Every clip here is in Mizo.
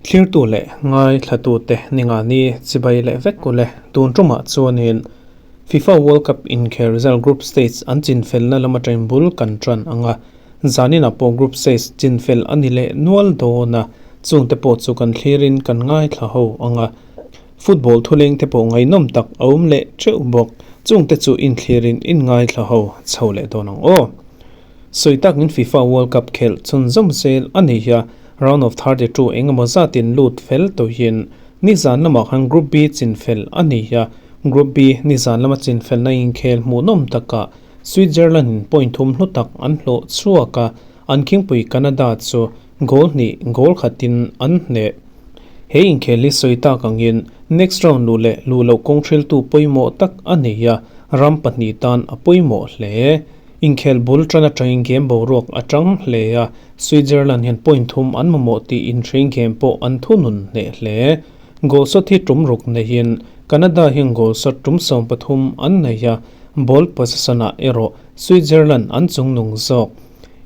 Thlirtu leh ngaithlatute ningani chibai leh vek ule. Tun tumah chuanin FIFA World Cup inkhel result group stage an chinfelna lam atangin bul kan tan ang a. Zaninah pawh group stage chinfel a ni leh nual dawn a, chungte pawh chu kan thlirin kan ngaithla ho ang a. Football thuleng te pawh ngaihnawm tak a awm leh teuh bawk. Chungte chu inthlirin inngaithla ho chho leh dawn ang aw. Sawi takin FIFA World Cup khelh chhunzawm zel a ni hi a, round of 32 eng emaw zatin lut fel tawhin nizan lamah khan Group B chinfel a ni hi a, Group B nizan lama chinfelna inkhel hmuhnawm takah Switzerland in point thum hlu tak an hlawh chhuak a, an khingpui Canada chu goal hnih goal khatin an hneh. He inkhel hi sawi tak angin next round luh leh luh loh kawng hriltu pawimawh tak a nei a, ram pahnih tan a pawimawh hle. Inkhel bul tan atangin game boruak a tang hle a, Switzerland hian point thum an mamawh tih inhring game pawh an thunun hneh hle. Goal shot hi tum ruk neihin Canada hian goal shot tum 13 an nei a, ball possession ah erawh Switzerland an chungnung zawk.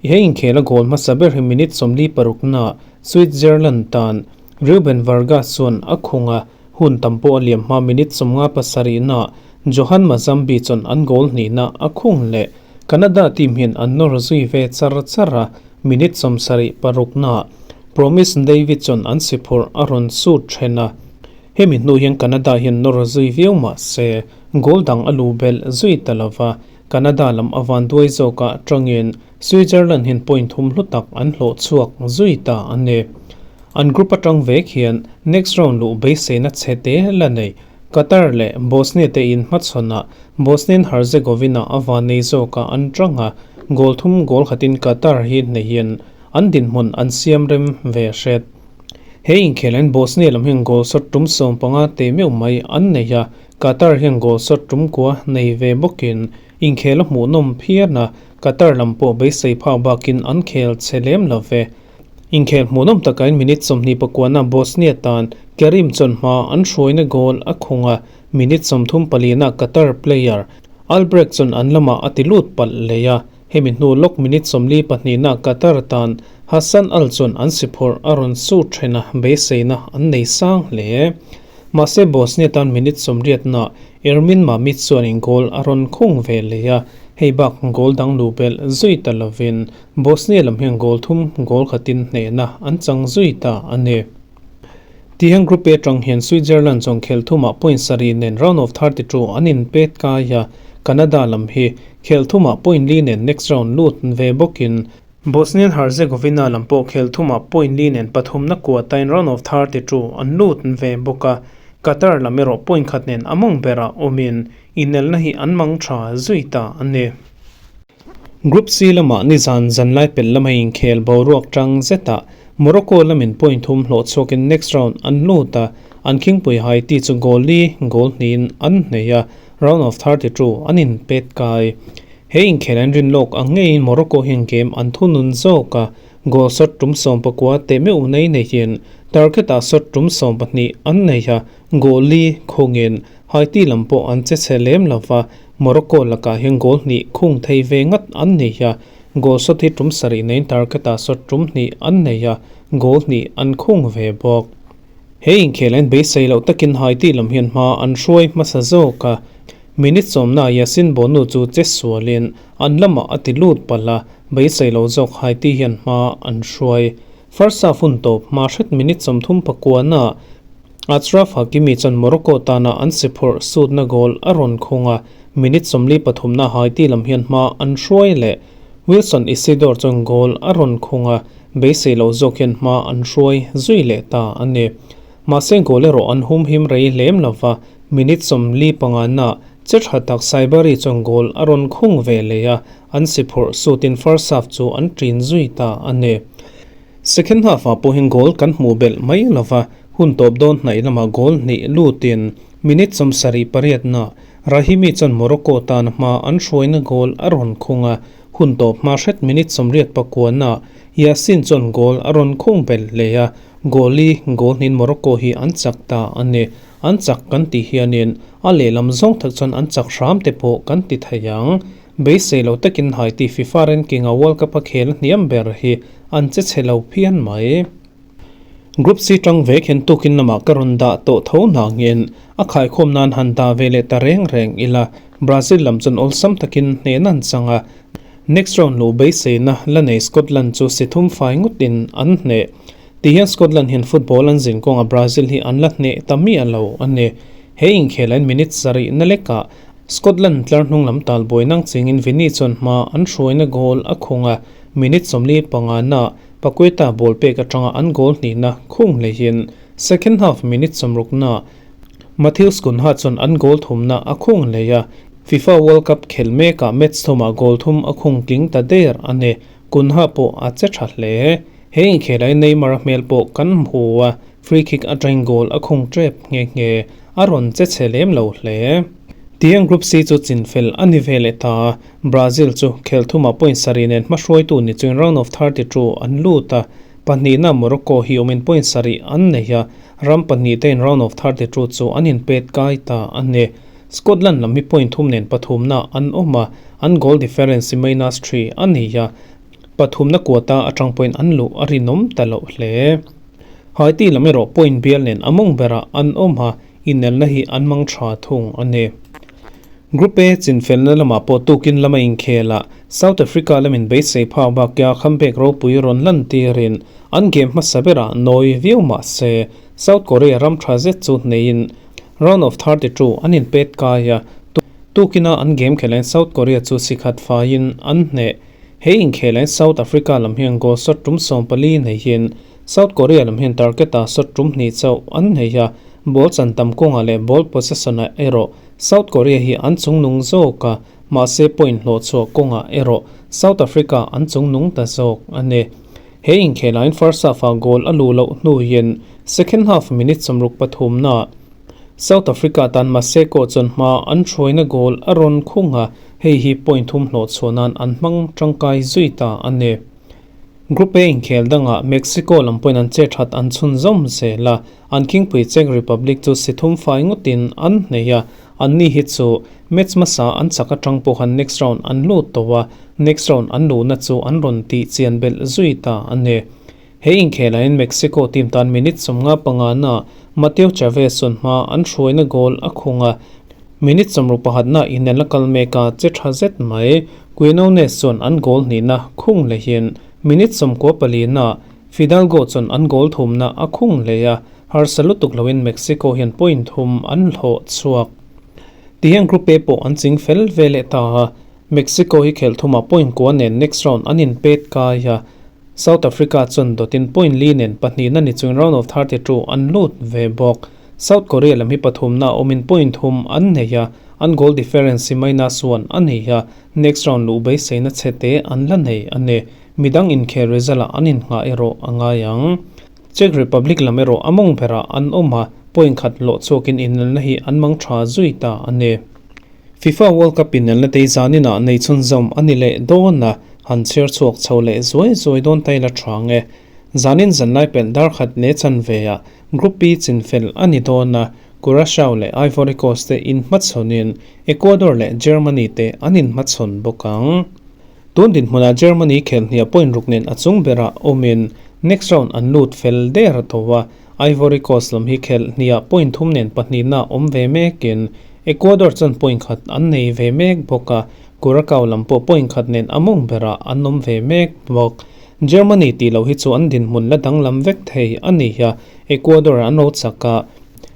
He inkhel a goal hmasa ber hi minute 46 na Switzerland tan Ruben Vargas chuan a khung a, hun tam pawh a liam hma minute 57 na Johan Mazambi chuan an goal hnihna a khung leh. Canada team hian an nawr zui ve char char a, minute 76 na Promise David chuan an siphurh a rawn shoot then a. Hemi hnu hian Canada hian nawr zui viau mah se goal dang a lu belh zui ta lova, Canada lam a van duai zawkah tangin Switzerland hian point thum hlu tak an hlawh chhuak zui ta a ni. An group atang vek hian next round luh beiseina chhe te la nei. Qatar leh Bosnia te in hmachhawnah Bosnian Herzegovina a van nei zawkah an tang a, goal thum goal khatin Qatar hi hneihin an dinhmun an siam rem ve hret. He inkhel Bosnia lam hian goal shot tum 15 te meuh mai an nei a, Qatar hian goal shot tum kua nei ve bawkin inkhel a hmuhnawm phian a, Qatar lam pawh beisei phak bakin an khel che lem lo ve. Inkhel hmuhnawm takain minute 29 Bosnia tan Kerim chuan hma an hruaina goal a khung a, minute 34 na Qatar player Albrecht chuan an lamah a ti lut palh leh a, hemi hnu lawk minute 42 na Qatar tan Hassan Al chuan an siphurh a rawn shoot then a, beiseina an nei sang hle. Mahse Bosnia tan minute 80 na Ermin Mamic chuanin goal a rawn khung ve leh a, hei bak goal dang lu belh zui ta lovin Bosnia lam hian goal thum goal khatin hnehna an chang zui ta a ni. Tihian Group A tang hian Switzerland chuan khel thumah point sarih nen round of 32 an inpet kai a, Canada lam hi khel thumah point li nen next round lut ve bawkin Bosnian Herzegovina lam pawh khel thumah point li nen pathumna kuatain round of 32 an lut ve bawk a, Qatar lam erawh point khat nen a mawng berah awmin inelna hi an mang tha zui ta a ni. Group C lamah nizan zanlai pel lama inkhel boruak tang zetah Morocco lamin point thum hlawh chhuakin next round an lut a, an khingpui Haiti chu goal li goal hnihin an hnei a, round of 32 an inpet kai. He inkhel an rin lawk ang ngeiin Morocco hian game an thunun zawk a, goal shot tum 19 teh meuh nei neihin target ah shot tum 12 an nei a, goal li khungin Haiti lam pawh an che chhe lem lova, Morocco lakah hian goal hnih khung thei ve ngat an nei a, goal shot hi tum sarih neiin target ah shot tum hnih an nei a, goal hnih an khung ve bawk. He inkhel an beisei loh takin Haiti lam hian hma an hruai hmasa zawk a, minute 10 Yassine Bounou chu che sualin an lamah a ti lut palh a, beisei lo zawk Haiti hian hma an hruai. First half hun tawp hma hret minute 39 Achraf Hakimi chuan Morocco tana an si phurh sutna goal a rawn khung a, minute 43 na Haiti lam hian hma an hruai leh. Wilson Isidore chuan goal a rawn khung a, beisei lo zawk hian hma an hruai zui leh ta a ni. Mahse goal erawh an hum him rei lem lova, minute 45 na che tha tak Saibari chuan goal a rawn khung ve leh a, an si phurh sutin first half chu an ṭin zui ta a ni. Second half ah pawhin goal kan hmuh belh mai lova, hun tawp dawn hnaih lamah goal hnih lutin minute 78 na Rahimi chuan Morocco tan hma an hruaina goal a rawn khung a, hun tawp hma hret minute 89 na Yasin chuan goal a rawn khung belh leh a, goal li goal hnihin Morocco hi an chak ta a ni. An chak kan tih hianin a lehlam zawng tak chuan an chak hram te pawh kan ti thei ang. Beisei lo takin Haiti FIFA ranking a World Cup a khel hniam ber hi an che chhe lo phian mai. Group C tang vek hian tukin lamah ka rawn dah tawh tho hnangin a khaikhawm nan han dah ve leh ta reng reng ila, Brazil lam chuan awlsam takin hnehna an chang a, next round luh beiseina la nei Scotland chu si thum fai ngawtin an hneh. Ti hian Scotland hian football an zin kawnga Brazil hi an la hneh ta miah lo a ni. He inkhelain minute sarih na lekah Scotland tlar hnung lam tal buai nang chingin Vini chuan hma an hruaina goal a khung a, minute 45 na Paqueta ball pek atanga an goal hnihna khung hleihin second half minute 60 na Matheus Cunha chuan an goal thumna a khung hlei a, FIFA World Cup khel mekah match thumah goal thum a khung tling ta der a ni. Cunha pawh a che tha hle. He inkhelain Neymar a hmel pawh kan hmu a, free kick atangin goal a khung tep nghe nghe, a rawn che chhe lem lo hle. Tiang Group C chu chinfel a ni ve leh ta. Brazil chu khel thumah point sarih nen hmahruaitu ni chuin round of 32 an lut a, pahnihna Morocco hi awmin point sarih an nei a, ram pahnih tein round of 32 chu an inpet kai ta a ni. Scotland lam hi point thum nen pathumna an awm a, an goal difference hi minus three a ni a, pathumna quota atang point an luh a rinawm ta loh hle. Haiti lam erawh point bial nen a mawng berah an awm a, inelna hi an mang tha thung a ni. Group A chinfelna lamah pawh tukin lama inkhel a, South Africa lamin beisei phak bakya khambek ropui rawn lan tirin an game hmasa berah nawi viau mah se South Korea ram tha zet chu hneiin round of 32 an inpet kai a, tukina an game khelain South Korea chu sikhat faiin an hneh. He inkhelain South Africa lam hian goal shot tum 14 neihin South Korea lam hian target ah shot tum hnih chauh an nei a, ball chan tam kawngah leh ball possession ah erawh South Korea hi an chungnung zawk a, mahse point hlawh chhuah kawngah erawh South Africa an chungnung ta zawk a ni. He inkhelain first half ah goal a luh loh hnuin second half minute 63 na South Africa tan Maseko chuan hma an hruaina goal a rawn khung a, hei hi point thum hlawh chhuah nan an hmang tangkai zui ta a ni. Group A inkhel dangah Mexico lam pawhin an che that an chhun zawm zel a, an khingpui Czech Republic chu si thum fai ngawtin an hnei a, anni hi chu match hmasa an chak atang pawhan next round an lut tawh a, next round an luhna chu an rawn tih chian belh zui ta a ni. He inkhelahin Mexico team tan minute 55 na Mateo Chavez chuan hma an hruaina goal a khung a, minute 61 na inel a kal mek a che tha zet mai. Quinones chuan an goal hnihna khung hlehin minute 94 na Fidalgo chuan an goal thumna a khung hlei a, harsa lutuk loin Mexico hian point thum an hlawh chhuak. Tihian Group A pawh an ching fel ve leh ta a, Mexico hi khel thumah point kua nen next round an inpet kai a, South Africa chuan dawtin point li nen pahnihna ni chungin round of 32 an lut ve bawk. South Korea lam hi pathumna awmin point thum an nei a, an goal difference hi minus one a nei a, next round luh beiseina chhe te an la nei a ni. Midang inkhel result ah an inngah erawh a ngai ang. Czech Republic lam erawh a mawng berah an awm a, point khat hlawh chhuakin inelna hi an mang tha zui ta a ni. FIFA World Cup inelna te zaninah nei chhunzawm a ni leh dawn a, han chhiar chhuak chho leh zuai zuai dawn ta ila tha ang e. Zanin zanlai pelh dar khat leh chanve ah Group B chinfel a ni dawn a, Curacao leh Ivory Coast te inhmachhawnin Ecuador leh Germany te an inhmachhawn bawk ang. Tun dinhmunah Germany khelhniah point ruk nen a chung berah awmin next round an lut fel der a tho a, Ivory Coast lam hi khelhniah point thum nen pahnihna awm ve mekin Ecuador chuan point khat an nei ve mek bawk a, Curacao lam pawh point khat nen a mawng berah an awm ve mek bawk. Germany tih loh hi chu an dinhmun la danglam vek thei a ni a, Ecuador an lo chak a,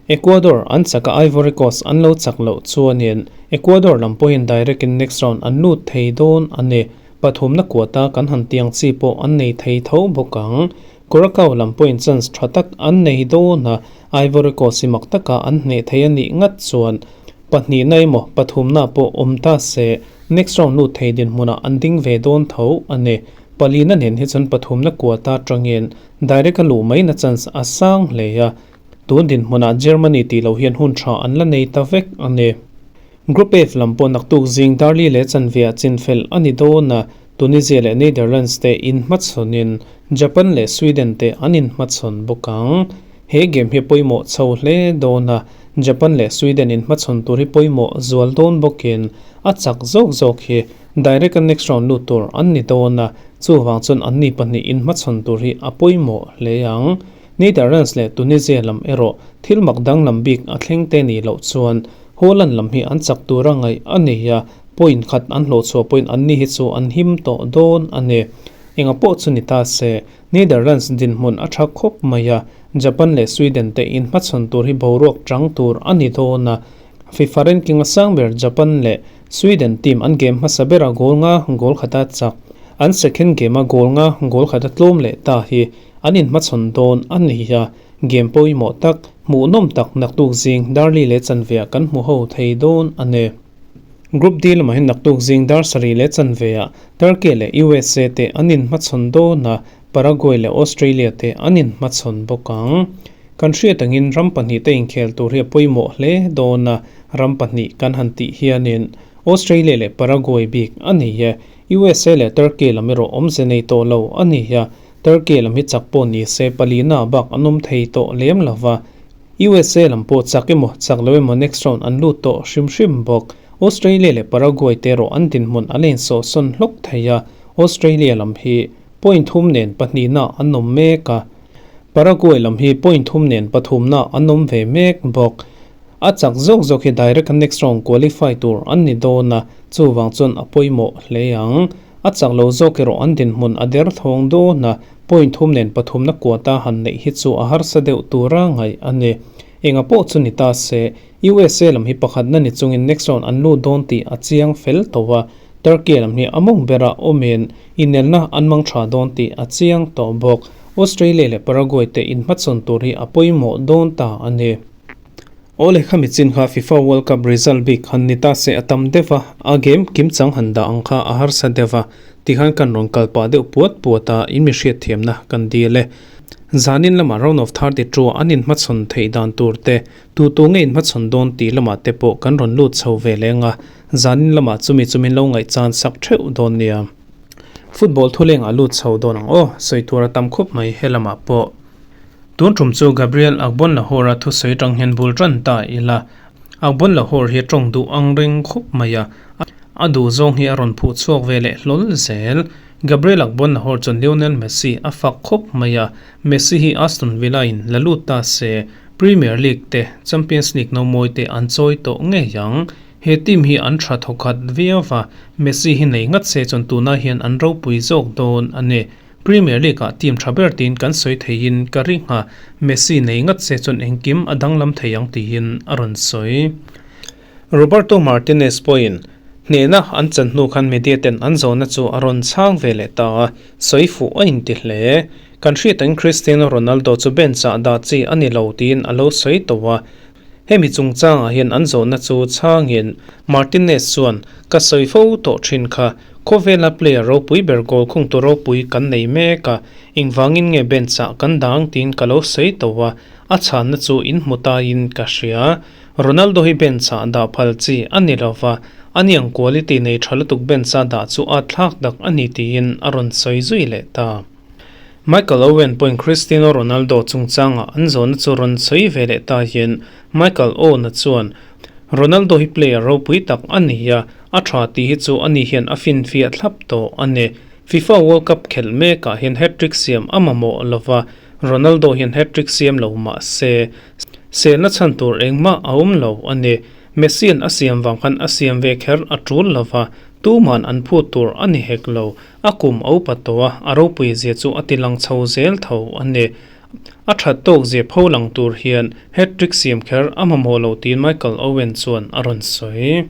Ecuador an chak a Ivory Coast an lo chak loh chuanin Ecuador lam pawhin direct in next round an lut thei dawn a ni. Pathumna quota kan han tiang chi pawh an nei thei tho bawk ang. Curacao lam pawhin chance tha tak an nei dawn a, Ivory Coast hi mak taka an hneh thei a nih ngat chuan pahnihna emaw pathumna pawh awm ta se next round lut thei dinhmunah an ding ve dawn tho a ni. Palina nen hi chuan pathumna quota atangin direct a luh maina chance a sang hle a, tun dinhmunah Germany tih loh hian hun tha an la nei ta vek a ni. Group F lam pawh naktuk zing Darli leh chanveah chinfel a ni dawn a, Tunisia leh Netherlands te inhmachhawnin Japan leh Sweden te an inhmachhawn bawk ang. He game hi pawimawh chho hle dawn a, Japan leh Sweden inhmachhawn tur hi pawimawh zual dawn bawkin a chak zawk zawk hi direct a next round lut tur an ni dawn a, chuvang chuan anni pahnih inhmachhawn tur hi a pawimawh hle ang. Netherlands leh Tunisia lam erawh thil mak danglam bik a thleng te nih loh chuan Holland lam hi an chak tura ngaih a nei a, point khat an hlawh chhuah pawhin anni hi chu an him tawh dawn a ni. Enga pawh chu ni ta se, Netherlands dinhmun a tha khawp mai a, Japan leh Sweden te inhmachhawn tur hi boruak chang tur a ni dawn a. FIFA ranking a sang ber Japan leh Sweden team an game hmasa bera goal nga goal khata chak, an second game a goal nga goal khata tlawm leh ta hi an inhmachhawn dawn a ni a. Game pawimawh tak, hmuhnawm tak naktuk zing Darli leh Chanveah kan hmu ho thei dawn a ni. Group D lamah hian naktuk zing dar sarih leh chanveah Turkey leh USA te an inhmachhawn dawn a, Paraguay leh Australia te an inhmachhawn bawk ang. Kan hriat angin ram pahnih te inkhel tur hi a pawimawh hle dawn a, ram pahnih kan han tih hianin Australia leh Paraguay bik a ni e. USA leh Turkey lam erawh awmze nei tawh lo a ni a, Turkey lam hi chak pawh ni se palina bak an awm thei tawh lem lo va. USA lam pawh chak emaw chak lo emaw next round an lut tawh hrim hrim bawk. Australia leh Paraguay te erawh an dinhmun an insawh sawn hlawk thei a, Australia lam hi point thum nen pahnihna an awm mek a, Paraguay lam hi point thum nen pathumna an awm ve mek bawk. A chak zawk zawk hi direct a next round qualify tur an ni dawn a, chuvang chuan a pawimawh hle ang. A chak lo zawk erawh an dinhmun a derthawng dawn a, Point thum nen pathumna quota han neih hi chu a harsa deuh tura ngaih a ni. Enga pawh chu ni ta se, USA lam hi pakhatna ni chungin next round an lut dawn tih a chiang fel tawh a, Turkey lam hi a mawng berah awmin inelna an mang tha dawn tih a chiang tawh bawk. Australia leh Paraguay te inhmachhawn tur hi a pawimawh dawn ta a ni. Awle khami chin kha FIFA World Cup result bik han ni ta se a tam deuh a, a game kim chang han dah ang kha a harsa deuh a, tikhan kan rawn kal pah deuh puat puat a, in mi hriatthiamna kan dil e. Zanin lamah round of 32 ah an inhmachhawn theih dan tur te, tu tu nge inhmachhawn dawn tih lamah te pawh kan rawn lut chho ve leng a, zanin lamah chumi chu min lo ngaihchan sak theuh dawn nia. Football thuleng ah lut chho dawn ang aw, sawi tur a tam khawp mai he lamah pawh. Tun tum chu Gabriel Agbonlahor-a thusawi atang hian bul tan ta ila. Agbonlahor hi a tawng duh ang reng khawp mai a, a duh zawng hi a rawn phuh chhuak ve leh hlawl zel. Gabriel Agbonlahor chuan Lionel Messi a fak khawp mai a, Messi hi Aston Villa-in la lut ta se, Premier League te, Champions League nomawi te an chawi tawh ngei ang. He team hi an tha thawkhat viau va, Messi hi nei ngat se chuan tunah hian an ropui zawk dawn a ni. Premier League ah team tha ber tiin kan sawi theihin ka ring a, Messi nei ngat se chuan engkim a danglam thei ang tiin a rawn sawi. Roberto Martinez pawhin hnehna an chan hnu khan media ten an zawhna chu a rawn chhang ve leh ta a, sawi fuh a inti hle. Kan hriat angin Cristiano Ronaldo chu bench ah dah chi a ni lo tiin a lo sawi tawh a, hemi chungchangah hian an zawhna chu chhangin Martinez chuan ka sawi fo tawh thin kha, Khawvela player ropui ber goal khungtu ropui kan nei mek a, engvangin nge bench ah kan dang tiin ka lo sawi tawh a, a chhanna chu in hmu taiin ka hria. Ronaldo hi bench ah dah phal chi a ni lo va, ani ang quality nei tha lutuk bench a dah chu a thlak dak a ni tiin a rawn sawi zui leh ta. Michael Owen pawhin Cristiano Ronaldo chungchangah an zawhna chu rawn sawi ve leh ta hian Michael Owen-a chuan, Ronaldo hi player ropui tak a ni a, A tha tih hi chu ani hian a finfiah thlap tawh a ni. FIFA World Cup khelh mekah hian hat-trick siam a mamawh lova, Ronaldo hian hat-trick siam lo mah se, selna chhan tur engmah a awm lo a ni. Messi-a'n a siam vang khan a siam ve kher a tul lova, tuman an phut tur a ni hek lo. A kum a upa tawh a, a ropui zia chu a ti lang chho zel tho a ni. A that tawk zia pho lang tur hian hat-trick siam kher a mamawh lo tiin Michael Owen chuan a rawn sawi.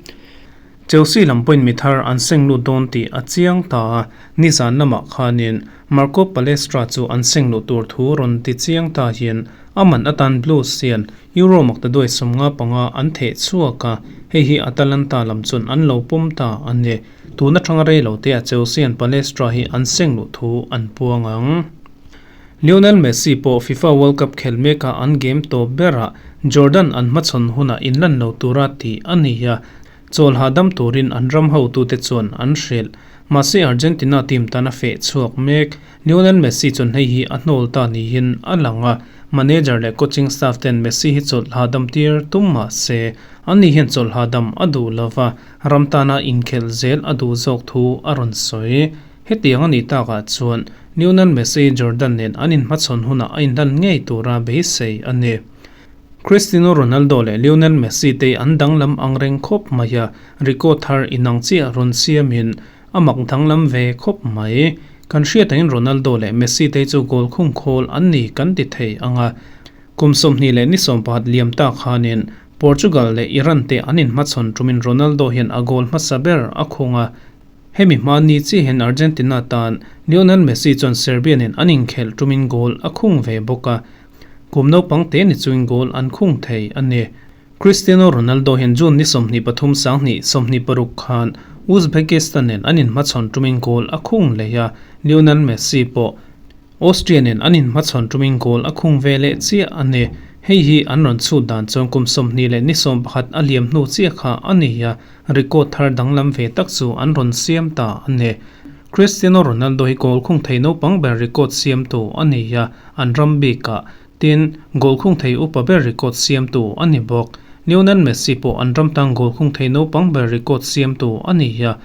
Chelsea lam pawhin mi thar an seng lut dawn tih a chiang ta a, nizan lamah khanin Marco Palestra chu an seng luh tur thu rawn ti chiang ta hian a man atan Blues hian Euro maktaduai 55 an theh chhuak a, hei hi Atalanta lam chuan an lo pawm ta a ni. Tun atanga rei lo te ah Chelsea hian Palestra hi an seng luh thu an puang ang. Lionel Messi pawh FIFA World Cup khel mekah an game tawp berah Jordan an hmachhawn hunah inlan lo tura tih a ni a, chawl hahdam turin an ram hotute chuan an hrilh. Mahse Argentina team tan a feh chhuak mek. Lionel Messi chuan hei hi a hnawl ta niin a lang a, manager leh coaching staff ten Messi hi chawlh hahdam tir tum mah se, ani hian chawlh hahdam a duh lova, ram tana inkhelh zel a duh zawk thu a rawn sawi. Hetiang a nih takah chuan Lionel Messi Jordan nen an inhmachhawn hunah a inlan ngei tura beisei a ni. Cristiano Ronaldo leh Lionel Messi te an danglam ang reng khawp mai a, record thar inang chiah rawn siamin a mak danglam ve khawp mai. Kan hriat angin Ronaldo leh Messi te chu goal khung khawl an ni kan ti thei ang a, kum 20 leh ni 18 liam ta khanin Portugal leh Iran te an inhmachhawn tumin Ronaldo hian a goal hmasa ber a khung a, hemi hma ni chi hian Argentina tan Lionel Messi chuan Serbia nen an inkhelh tumin goal a khung ve bawk a, kum naupang te ni chuin goal an khung thei a ni. Cristiano Ronaldo hian June ni 23 2026 khan Uzbekistan nen an inhmachhawn tumin goal a khung leh a, Lionel Messi pawh Austria nen an inhmachhawn tumin goal a khung ve leh chiah a ni. Hei hi an rawn chhut dan chuan kum 20 leh ni 11 a liam hnu chiah kha a ni a, record thar danglam ve tak chu an rawn siam ta a ni. Cristiano Ronaldo hi goal khung thei naupang ber record siam tu a ni a, an ram bikah tin goal khung thei upa ber record siam tu a ni bawk. Lionel Messi pawh an ram tang goal khung thei naupang ber record siam tu a ni a,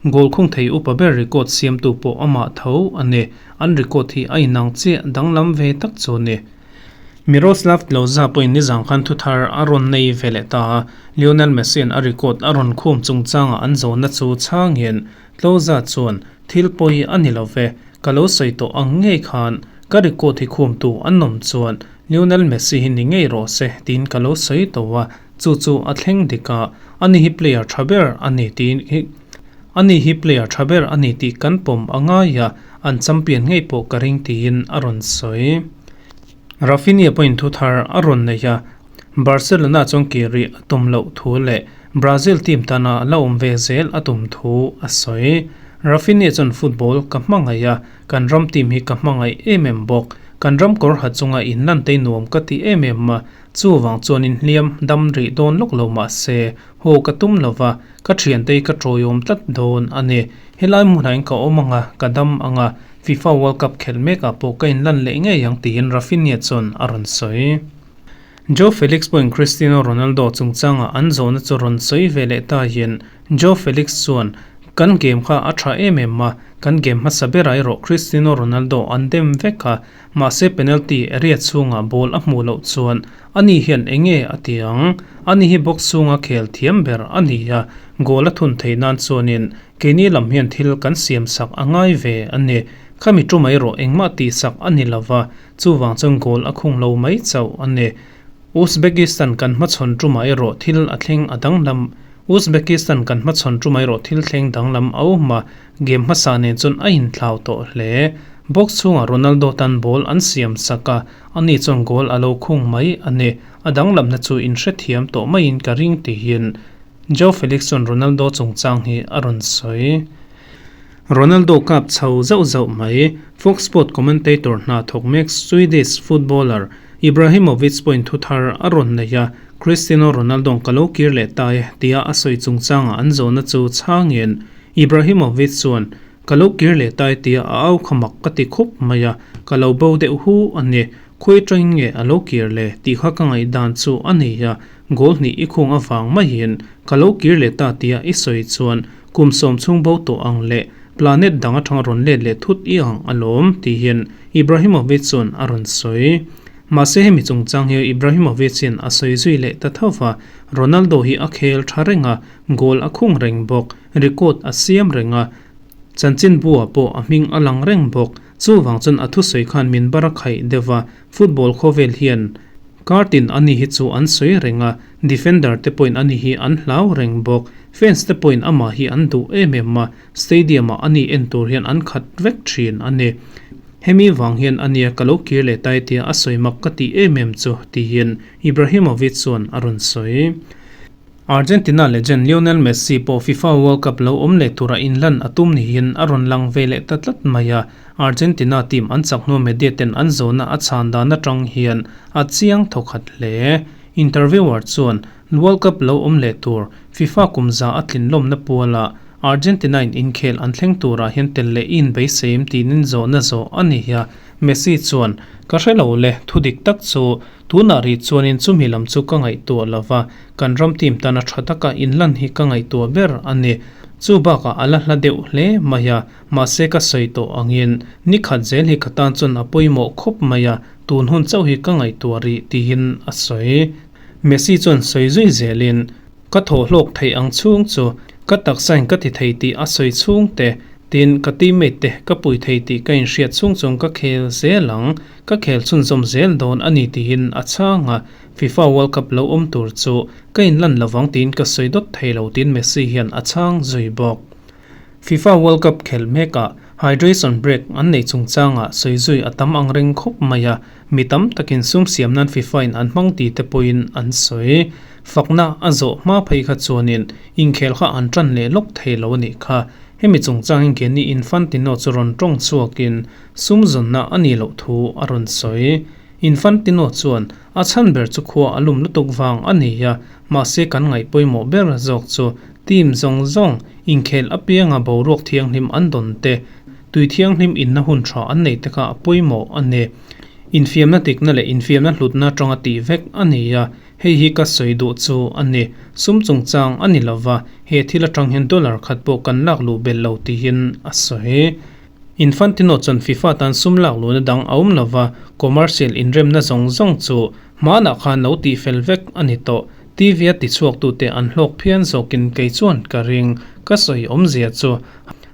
goal khung thei upa ber record siam tu pawh amah tho a ni. An record hi a inang chiah danglam ve tak chu ni. Miroslav Klose pawhin nizang khan thu thar a rawn nei ve leh ta a, Lionel Messi an a record a rawn khum chungchangah an zawhna chu chhangin Klose chuan thil pawi a ni lo ve, ka lo sawi tawh ang ngei khan ka record hi khum tu an awm chuan Lionel Messi hi ni ngei rawh se tiin ka lo sawi tawh a, chu chu a thleng dik a, ani hi player tha ber a ni tiin hi ani hi player tha ber a ni tih kan pawm a ngai a, an champion ngei pawh ka ring tiin a rawn sawi. Raphinha pawhin thu thar a rawn nei a, Barcelona chuan kiri a tum loh thu leh Brazil team tana la awm ve zel a tum thu a sawi. Raphinha chuan football ka hmangaih a, kan ram team hi ka hmangaih em em bawk. Kan ram kawr ha chunga inlan te nuam ka ti em em a, chu wang chuan in hliam dam rih dawn lawk lo mah se haw ka tum lova, ka thian te ka tawiawm tlat dawn a ni. Helai hmunah in ka awm anga, ka dam anga, FIFA World Cup khel mekah pawh ka inlan leh ngei ang tiin Raphinha chuan a rawn sawi. Joao Felix pawhin Cristiano Ronaldo chungchangah an zawhna chu rawn sawi ve leh ta hian Joao Felix chuan kan game kha a tha em em a, kan game hmasa berah erawh Cristiano Ronaldo an dem vek a, mahse penalty area chhungah ball a hmuh loh chuan ani hian enge a ti ang? Ani hi box chhunga khel thiam ber a ni a, goal a thun thei nan chuanin keini lam hian thil kan siam sak a ngai ve a ni. Khami tu mai erawh engmah tih sak a ni lova, chuwang chuan goal a khung lo mai chauh a ni. Uzbekistan kan hmachhawn tu mai erawh thil a thleng a danglam. Uzbekistan kan hmachhawn tu mai erawh thil thleng danglam a awm a, game hmasa nen chuan a inthlau tawh hle. Box chhungah Ronaldo tan ball an siam sak a, ani chuan goal a lo khung mai a ni. A danglamna chu in hrethiam tawh maiin ka ring tihin Joao Felix chuan Ronaldo chungchang hi a rawn sawi. Ronaldo kap chho zauh zauh mai. Fox Sport commentator hna thawk mek Swedish footballer Ibrahimovic pawhin thu thar a rawn nei a, Cristiano Ronaldo ka lo kir leh ta e tia a sawi chungchangah an zawhna chu chhangin Ibrahimovic chuan ka lo kir leh ta e tia a au kha mak ka ti khup mai a, ka lo bo deuh hu a ni. Khawi atangin nge a lo kir le tih kha ka ngaih dan chu a ni a, goal hnih i khung avang maiin ka lo kir leh ta tia i sawi chuan kum 10 chhung bo tawh ang leh planet dang atanga rawn let leh thut i ang alawm tihin Ibrahimovic chuan a rawn sawi. Mahse hemi chungchang hi Ibrahimovic in a sawi zui leh ta thova, Ronaldo hi a khel tha reng a, goal a khung reng bawk, record a siam reng a, chanchin buah pawh a hming a lang reng bawk. Chuwang chuan a thu sawi khan min bar a khaih deuh a, football khawvel hian kartin ani hi chu an sawi reng a, defender te pawhin ani hi an hlau reng bawk. Fans te pawhin amah hi an duh em em a, stadium ah ani en tur hian an khat vek thin a ni. Hemi wang hian ania ka lo kir leh tai tia a sawi mak ka ti em em chu tihin Ibrahimovic chuan a rawn sawi. Argentina legend Lionel Messi pawh FIFA World Cup lo awm leh tura inlan a tum niin a rawn lang ve leh ta tlat mai a, Argentina team an chak hnu media ten an zawhna a chhan dan atang hian a chiang thawkhat hle. Interviewer chuan World Cup lo awm leh tur FIFA kum za a tlin lawmna puala Argentina in inkhel an thleng turah hian tel leh in beiseim tinin zawhna zawh a ni a, Messi chuan ka hre lo le thu dik tak chu tunah ri chuanin chumi lam chu ka ngaihtuah lova, kan ram team tana tha taka inlan hi ka ngaihtuah ber a ni. Chu bakah a la hla deuh hle mai a, mahse ka sawi tawh angin ni khat zel hi ka tan chuan a pawimawh khawp mai a, tun hun chauh hi ka ngaihtuah rih tiin a sawi. Messi chuan sawi zui zelin, Ka thawhhlawk theih ang chhung chu ka taksain ka ti thei tih a sawi chhung te, tin ka teammate te ka pui thei tih ka inhriat chhung chuan ka khel zel ang, ka khel chhunzawm zel dawn a ni tiin a chhang a, FIFA World Cup lo awm tur chu ka inlan lovang tiin ka sawi dawt thei lo tiin Messi hian a chhang zui bawk. FIFA World Cup khelh mekah hydration break an neih chungchangah sawi zui a tam ang reng khawp mai a, mi tam takin sum siam nan FIFA in an hmang ti te pawhin an sawi. Fakna a zawh hma phei kha chuanin inkhel kha an tan leh lawk thei lo a nih kha. Hemi chungchangin Gianni Infantino chu rawn tawng chhuakin sum zawnna a nih loh thu a rawn sawi. Infantino chuan a chhan ber chu khua a lum lutuk vang a ni a, mahse kan ngaih pawimawh ber zawk chu team zawng zawng inkhel apianga boruak thianghlim an dawn te, tui thianghlim inna hun tha an neih te kha a pawimawh a ni. Infiamna dikna leh infiamna hlutna atanga tih vek a ni a, hei hi ka sawi duh chu a ni. Sum chungchang a ni lova, he thil atang hian dollar khat pawh kan lak luh belh lo tiin a sawi. Infantino chuan FIFA tan sum lak luhna dang a awm lova, commercial inremna zawng zawng chu hmanah khan lo tihfel vek a ni tawh. TV a tichhuaktute an hlawk phian zawkin kei chuan ka ring. Ka sawi awmzia chu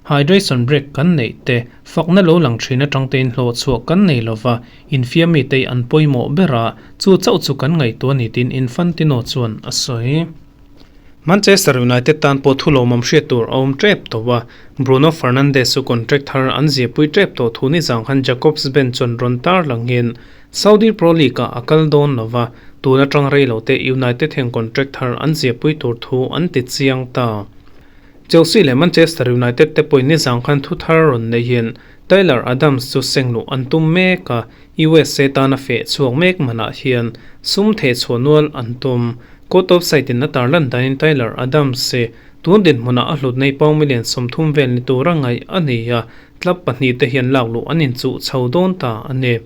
hydration break kan neih te, fakna lo lang thin atang tein hlawhchhuah kan nei lova, infiammi te an pawimawh ber a, chu chauh chu kan ngaihtuah a ni tiin Infantino chuan a sawi. Manchester United tan pawh thu lawmawm hriat tur a awm tep tawh a, Bruno Fernandes chu contract thar an ziahpui tep tawh thu nizang khan Jacobs Ben chuan rawn tar langin Saudi Pro League-ah a kal dawn lo va, tun atang rei lo te United hian contract thar an ziahpui tur thu an ti chiang ta. Chelsea leh Manchester United te pawhin nizang khan thu thar rawn neihin Tyler Adams chu seng luh an tum mek a, USA tana feh chhuak mek manah hian sum theh chhuah nual an tum. Court of Site in a tarlan danin Tyler Adams hi tun dinhmunah a hlut nei pau million 30 vel ni tura ngaih a ni a, club pahnih te hian lak luh an inchuh chho dawn ta a ni.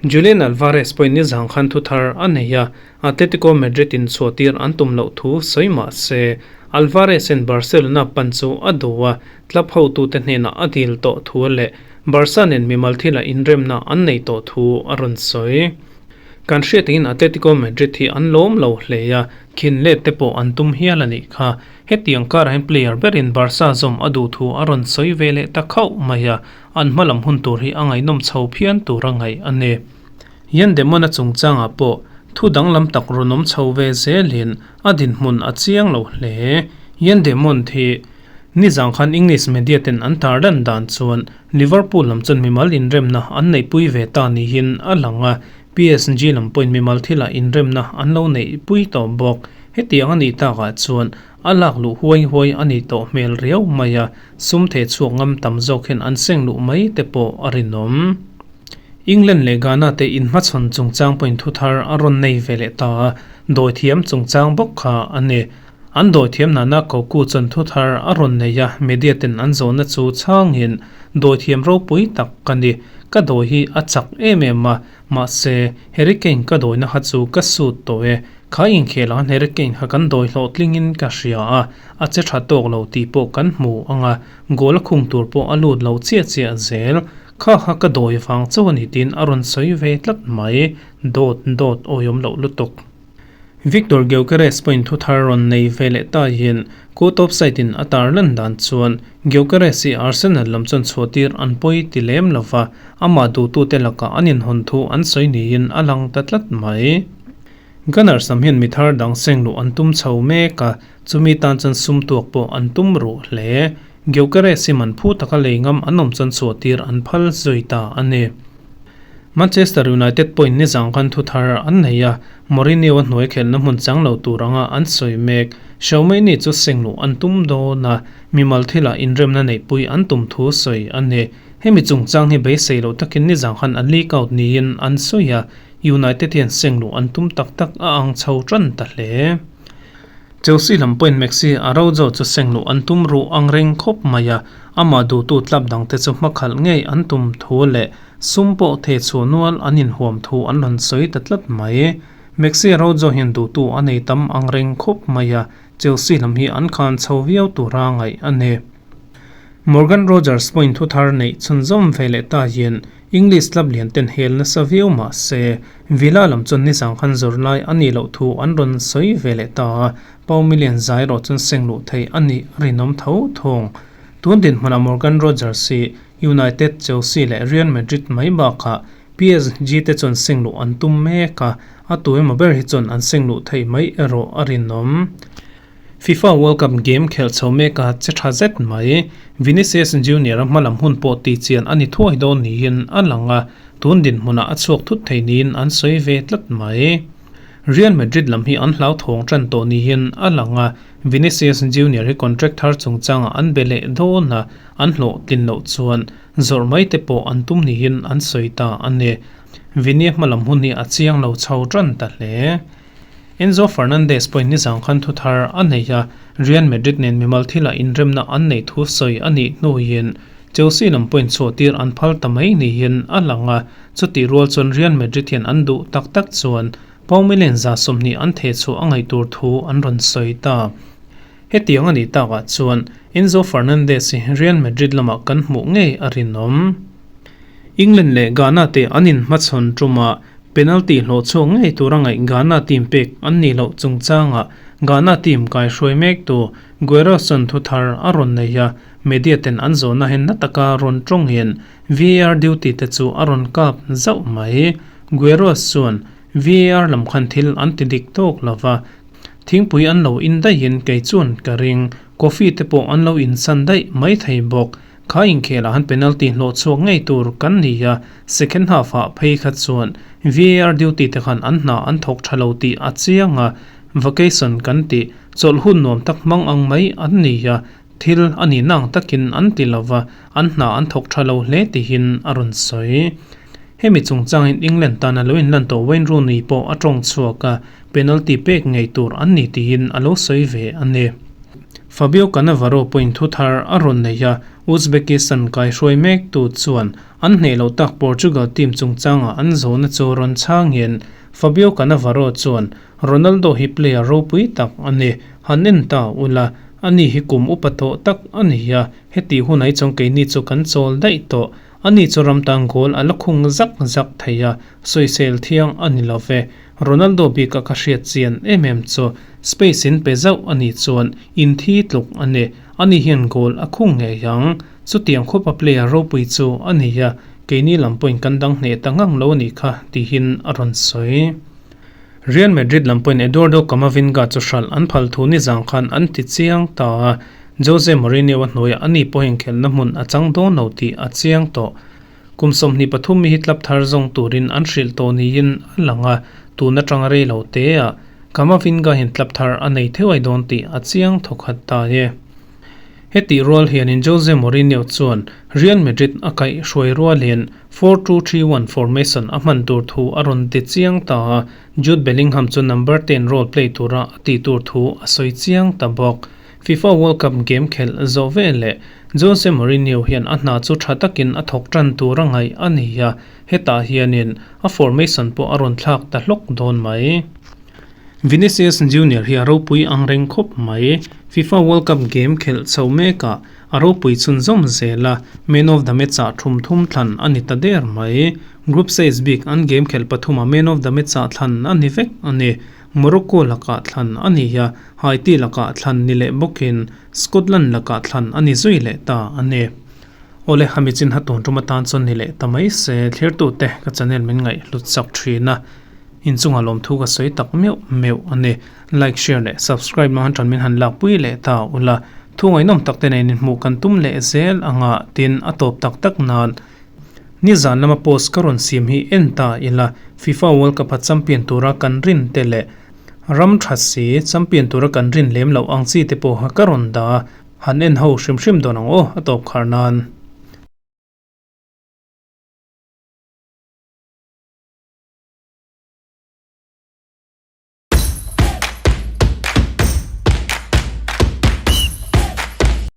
Julian Alvarez pawhin nizang khan thu thar a nei a, Atletico Madrid in chhuahtir an tum loh thu sawi mah se, Alvarez in Barcelona pan chu a duh a, club hotute hnenah a dil tawh thu leh Barca nen mimal thila inremna an neih tawh thu a rawn sawi. Kan hriat angin Atletico Madrid hi an lawm lo hle a, khin let te pawh an tum hial a nih kha. Hetiang karah hian player berin Barca zawm a duh thu a rawn sawi ve leh ta khauh mai a, an hmalam hun tur hi a ngaihnawm chho phian tur a ngaih a ni. Yan Demon-a chungchangah pawh thu danglam tak rawn awm chho ve zelin a dinhmun a chiang lo hle. Yan Demon hi nizang khan English media ten an tar dan dan chuan Liverpool lam chuan mimal inremna an neihpui ve ta niin a lang a, PSG lam pawhin mimal thilah inremna an lo neihpui tawh bawk. Hetiang a nih takah chuan a lak luh huai huai a nih tawh hmel riau mai a, sum theh chhuak ngam tam zawk hian an seng luh mai te pawh a rinawm. England leh Ghana te inhmachhawn chungchang pawhin thu thar a rawn nei ve leh ta a, dawithiam chungchang bawk kha a ni. An dawithiam nana Koku chuan thu thar a rawn nei a, media ten an zawhna chu chhangin, Dawithiam ropui tak ka ni, ka dawi hi a chak em em a, mahse, Harry Kane ka dawina kha chu ka sut tawh e, kha inkhel ang Harry Kane kha kan dawi hlawhtlingin ka hria a, a che tha tawk lo tih pawh kan hmu ang a, goal a khung tur pawh a lut lo chiah chiah zel, kha kha ka dawi vang chauh a ni tiin a rawn sawi ve tlat mai, dawt dawt awiawm loh lutuk. Viktor Gyökeres pawhin thu thar rawn nei ve leh ta hian court of side in a tar lan dan chuan Gyökeres hi Arsenal lam chuan chhuahtir an pawi ti lem lo va, amah duhtute lakah an inhawn thu an sawi niin a lang ta tlat mai. Gunners lam hian mi thar dang seng luh an tum chho mek a, chumi tan chuan sum tuak pawh an tum ruh hle. Gyökeres hi man phu taka lei ngam an awm chuan chhuahtir an phal zui ta a ni. Manchester United pawhin nizang khan thu thar an nei a, Mourinho-a hnuai khelhna hmun chang lo tur anga an sawi mek. Xiaomei-ni chu seng luh an tum dawn a, mimal thilah inremna neihpui an tum thu sawi a ni. Hemi chungchang hi beisei loh takin nizang khan a leak out niin an sawi a, United hian seng luh an tum tak tak a ang chho tan ta hle. Chelsea lam pawhin Maxi Araujo chu seng luh an tum ruh ang reng khawp mai a, amah duhtu club dangte chu hmakhalh ngei an tum thu leh sum pawh theh chhuah nual an inhuam thu an rawn sawi ta tlat mai. Maxi Araujo hian duhtu a nei tam ang reng khawp mai a, Chelsea lam hi an khan chho viau tura ngaih a ni. Morgan Rogers pawhin thu thar neih chhunzawm ve leh ta hian English club lian ten hel nasa viau mah se, Villa lam chuan nizang khan zawr lai a nih loh thu an rawn sawi ve leh ta a, Pau million zai erawh chuan seng luh theih a nih a rinawm tho thung. Tun dinhmunah Morgan Rogers hi United, Chelsea leh Real Madrid mai bakah PSG te chuan seng luh an tum mek a, a tu emaw ber hi chuan an seng luh theih mai erawh a rinawm. FIFA World Cup game khelh chho mek a che tha zet mai. Vinicius Junior-a hmalam hun pawh tihchian a ni thuai dawn niin a lang a, tun dinhmunah a chhuak thut thei niin an sawi ve tlat mai. Real Madrid lam hi an hlauthawng tan tawh niin a lang a, Vinicius Junior hi contract thar chungchangah an be leh dawn a, an hlawhtlin loh chuan zawrh mai te pawh an tum niin an sawi ta a ni. Vini hmalam hun hi a chiang lo chho tan ta hle. Enzo Fernandez pawhin nizang khan thu thar a nei a, Real Madrid nen mimal thilah inremna an neih thu sawi a nih hnuin Chelsea lam pawhin chhuahtir an phal ta mai niin a lang a, chutih rual chuan Real Madrid hian an duh tak tak chuan Pau million 20 an theh chhuah a ngaih tur thu an rawn sawi ta. Hetiang a nih takah chuan Enzo Fernandez hi Real Madrid lamah kan hmuh ngei a rinawm. England leh Ghana te an inhmachhawn tumah penalty hlawh chhuak ngei tura ngaih Ghana team pek an nih loh chungchangah Ghana team kaihruai mektu Guerrero-son thu thar a rawn nei a, media ten an zawhna hen na taka rawn tawngin VAR duty te chu a rawn kap zauh mai. Guerrero chuan VAR lam khan thil an ti dik tawk lova, Thingpui an lo in daihin kei chuan ka ring, coffee te pawh an lo in san daih mai thei bawk. Kha inkhelah han penalty hlawh chhuak ngei tur kan ni a, second half ah phei kha chuan VAR duty te khan an hna an thawk tha lo tih a chiang a, vacation kan tih chawlh hun nuam tak hmang ang mai an ni a, thil a nih nang takin an ti lo va, an hna an thawk tha lo hle tihin a rawn sawi. Hemi chungchangin England tana lo inlan tawh Wayne Rooney pawh a tawng chhuak a, penalty pek ngei tur an ni tiin a lo sawi ve a ni. Fabio Cannavaro pawhin thu thar a rawn nei a, Uzbekistan kaihruai mektu chuan an hneh loh tak Portugal team chungchangah an zawhna chu rawn chhangin Fabio Cannavaro chuan Ronaldo hi player ropui tak a ni, han en ta ula, ani hi kum upa tawh tak a ni a, heti hunah hi chuan keini chu kan chawl daih tawh, ani chu ram tan goal a la khung zak zak thei a, sawisel thiang a ni lo ve. Ronaldo bik a ka hriat chian em em chu space in pe zauh a nih chuan in thi tluk a ni. Ani hian goal a khung ngei ang. Chutiang khawpa player ropui chu a ni a, keini lam pawhin kan dang hneh ta ngang lo a nih kha tihin a rawn sawi. Real Madrid lam pawhin Eduardo Camavinga chu hralh an phal thu nizang khan an ti chiang ta a, Jose Mourinho a hnuaiah ani pawhin khelhna hmun a chang dawn lo tih a chiang tawh. Kum 23 mi hi club thar zawng turin an hrilh tawh niin a lang a, tun atanga rei lo te ah Camavinga hian club thar a nei theuai dawn tih a chiang thawkhat ta e. Hetih rual hianin Jose Mourinho chuan Real Madrid a kaih hruai rualin 4-2-3-1 formation a hman tur thu a rawn ti chiang ta a, Jude Bellingham chu number ten role play tura a tih tur thu a sawi chiang ta bawk. FIFA World Cup game khelh zawh veleh Jose Mourinho hian a hna chu tha takin a thawk tan tur a ngaih a ni a, hetah hianin a formation pawh a rawn thlak ta hlawk dawn mai. Vinicius Junior hi a ropui ang reng khawp mai. FIFA World Cup game khelh chho mekah a ropui chhunzawm zel a, Man of the Match ah thum thum thlan a ni ta der mai. Group stage bik an game khelh pathumah Man of the Match ah thlan a ni vek a ni. Morocco lakah thlan a ni a, Haiti lakah thlan ni leh bawkin Scotland lakah thlan a ni zui leh ta a ni. Awle, hami chin ha tun tum atan chuan ni leh ta mai se, thlirtute ka channel min ngaih hlut chak thin a, inchunga lawmthu ka sawi tak meuh meuh a ni. Like, share leh subscribe hmang tan min han lakpui leh ta ula, thu ngaihnawm tak te nen inhmuh kan tum leh zel anga tin a tawp tak tak nan Nizan lama post ka rawn siam hi en ta ila, FIFA World Cup a champion tura kan rin te leh ram tha si champion tura kan rin lem loh ang chi te pawh ka rawn dah a, han en ho hrim hrim dawn ang aw a tawp khar nan.